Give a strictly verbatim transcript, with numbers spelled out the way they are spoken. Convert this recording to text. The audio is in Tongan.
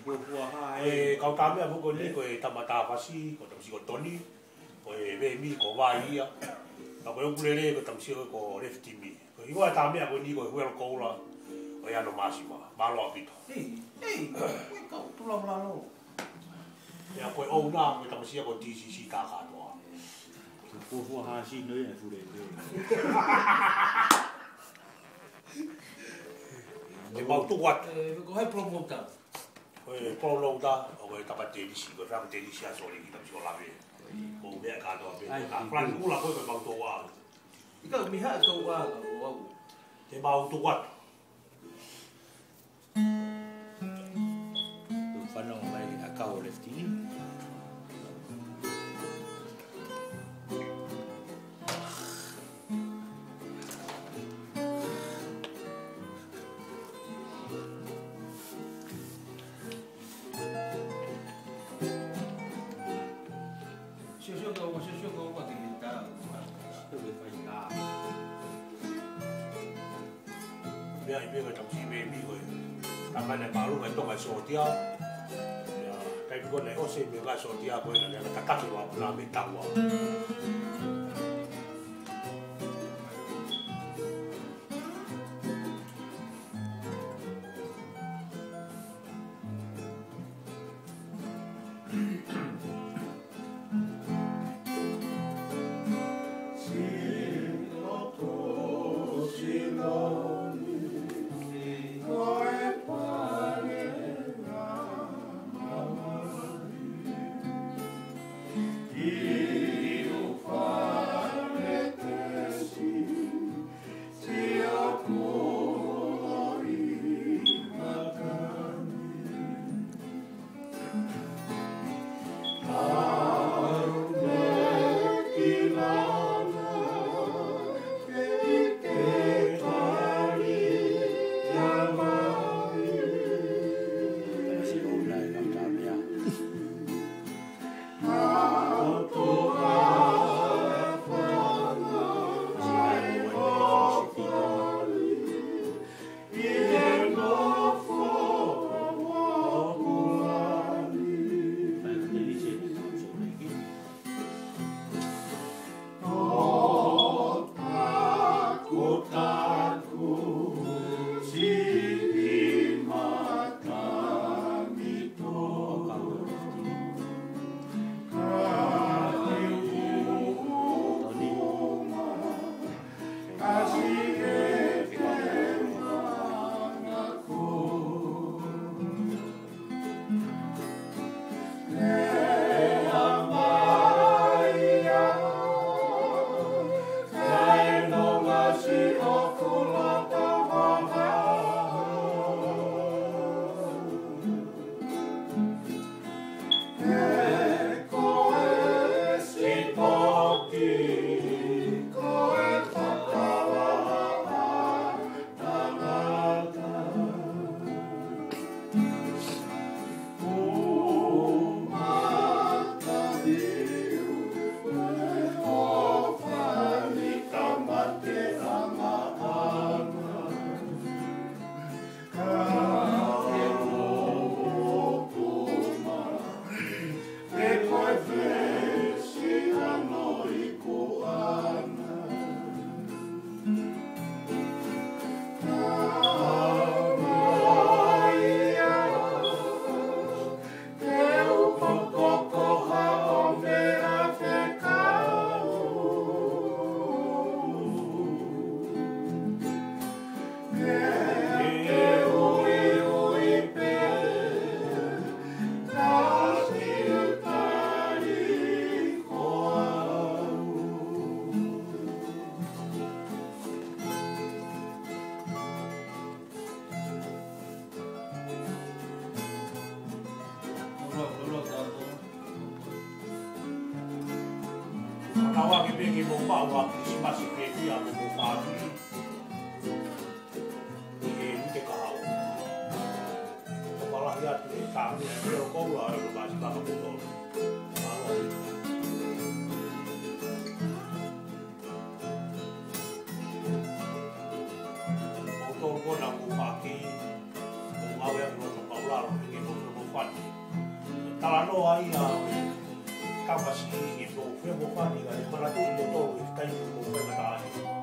Ko e kau tāmeʻa foki ko eni ko e tama tāfasi, ko e tamasiʻi ko Toni, ko e veemi ko Vai ia. Ka ko e ʻukulele ko e tamasiʻi ko Lefitimi. Ko e hingoa e tāmeʻa ko eni ko e Huelo Koula, ko e Ano Masima. Mālō ʻaupito. Ei, ei, ko e kau tulaulalo. Ia ko e ʻouna, ko e tamasiʻi ko T C C Takatoa. Ko e fuofua hāsino ia e fule. Te mau tuku atu. Ko hai promoter? Ko e promoter, ʻo ko e tapa tenisi, ko e faka tenisi a soli ki tamasiʻi ʻo lave. Ko e meʻa kātoa pē. Ai, ko e plan kula ko e ko e mau toa. Ika miha toa ka ko au. Te mau tuku atu. Fanongo mai ʻa e kau Lefitimi. Sio, sio, kau, sio, sio, kau, kau, te kita. Sio, ke fai ka. Meʻa ʻi meʻa ka tamasiʻi veemi ko e. Tama ne palu ka tonga sōtia. Ia, kai piko ne ʻosi meʻa ka sōtia ko e na ka taki wa na me tawa. Manava ke pehē ke mou maʻu ha Kilisimasi pē ia mo hoʻomou fāmili. ʻI he uike kahaʻu. Fakalahi atu e tāmea e Huelo Koula ʻa e Ano Masima ka poto. Mālō. Mou tolu ko ena mou paki. Mou ngāue ʻaki loto kaulalo, ʻi he mou, mou fai Talanoa ia, kapau ʻe kei fie mo fani ka e manatu ʻi totonu ʻi he taimi ʻoku fai mata ai.